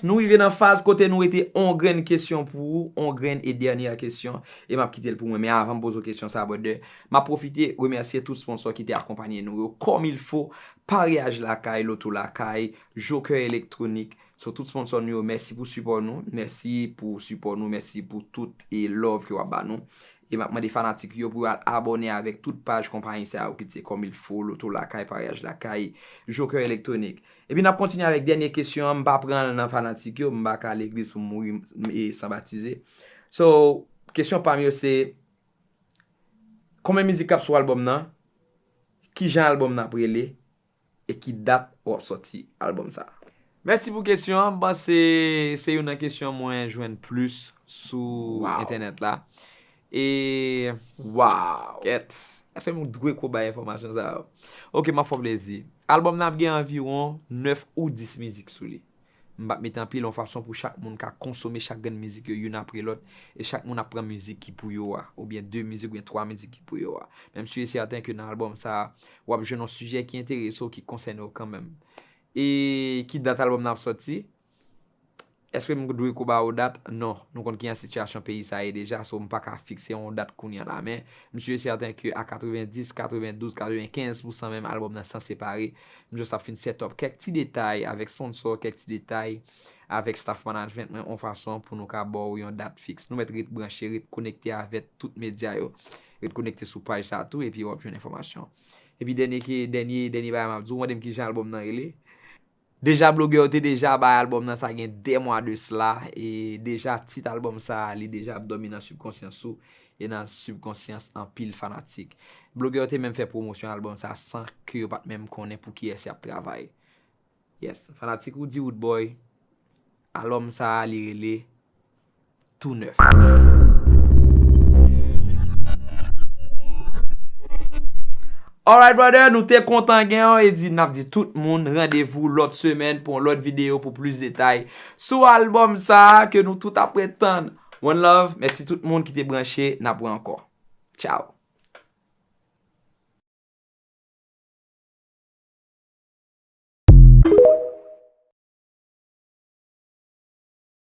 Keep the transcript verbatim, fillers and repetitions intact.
Nou rive nan faz kote nou rete on grenn kesyon pou ou, on grenn e dènyè kesyon, e m ap kite l pou mwen. Men avan m poze w kesyon sa, brother, m ap pwofite remèsye tout sponsò ki te akonpanye nou yo, Comme il faut, Pareyaj Lakay, Loto Lakay, Joker Electronic. So, tout sponsò nou yo, mèsi pou sipò nou, mèsi pou sipò nou, mèsi pou tout e love ke w ap ba nou. E m ap mande fanatik yo pou yo al abòne avèk tout paj konpayi sa yo, kit se Comme il faut, Loto Lakay, Pareyaj Lakay, Joker Electronic. Epi n ap kontinye avèk dènyè kesyon an, m pa pran l nan fanatik yo, m pa ka al legliz pou m mouri e san batize. So, kesyon pa m yo se, konbyen mizik k ap sou albòm nan? Kijan albòm nan ap rele? E ki dat w ap sòti albòm sa? Mèsi pou kesyon an. M panse se youn nan kesyon mwen jwenn plis sou entènèt la. E, wow, kèt, èske m dwe ko bay enfòmasyon sa yo? Ok, m ap fè w plezi. Albòm nan ap gen anviwon nèf ou dis mizik sou li. M p ap mete anpil, yon fason pou chak moun ka konsome chak grenn mizik yo youn apre lòt, e chak moun ap pran mizik ki pou yo a, oubyen de mizik oubyen twa mizik ki pou yo a. Men m si e sèten ke nan albòm sa a, w ap jwenn yon sijè ki enterese w, ki konsène w kanmenm. E ki dat albòm nan ap sòti? Èske m dwe ko ba w dat? Non. Nou konn kijan sitiyasyon peyi sa ye deja, so m pa ka fikse yon dat kounye a la. Men m si e sèten ke a katrevenndis, katrevendouz, katrevenkenz pousan menm, albòm nan sanse pare. M just ap fin set up kèk ti detay avèk sponsò, kèk ti detay avèk staff management mwen, yon fason pou nou ka ba w yon dat fiks. Nou mèt ret branche, ret konekte avèk tout medya yo. Ret konekte sou paj sa tou, epi w ap jwenn enfòmasyon. Epi dènye ke, dènye, dènye bagay m ap di w, ou mande m kijan albòm nan rele. Deja blogè yo te deja bay albòm nan sa gen de mwa de sla, e deja tit albòm sa a, li deja ap dòmi nan sibkonsyans ou e nan sibkonsyans anpil fanatik. Blogè yo te menm fè pwomosyon albòm sa a san ke yo pa t menm konnen pou kiyès y ap travay. Yes, fanatik Roody Roodboy, albòm sa a li rele Tou Nèf. Alright, brother, nou te kontan gen w, e di, n ap di tout moun randevou lòt semèn pou yon lòt videyo pou plis detay sou albòm sa a ke nou tout ap ret tann. One love, mèsi tout moun ki te branche, n ap wè ankò. Ciao.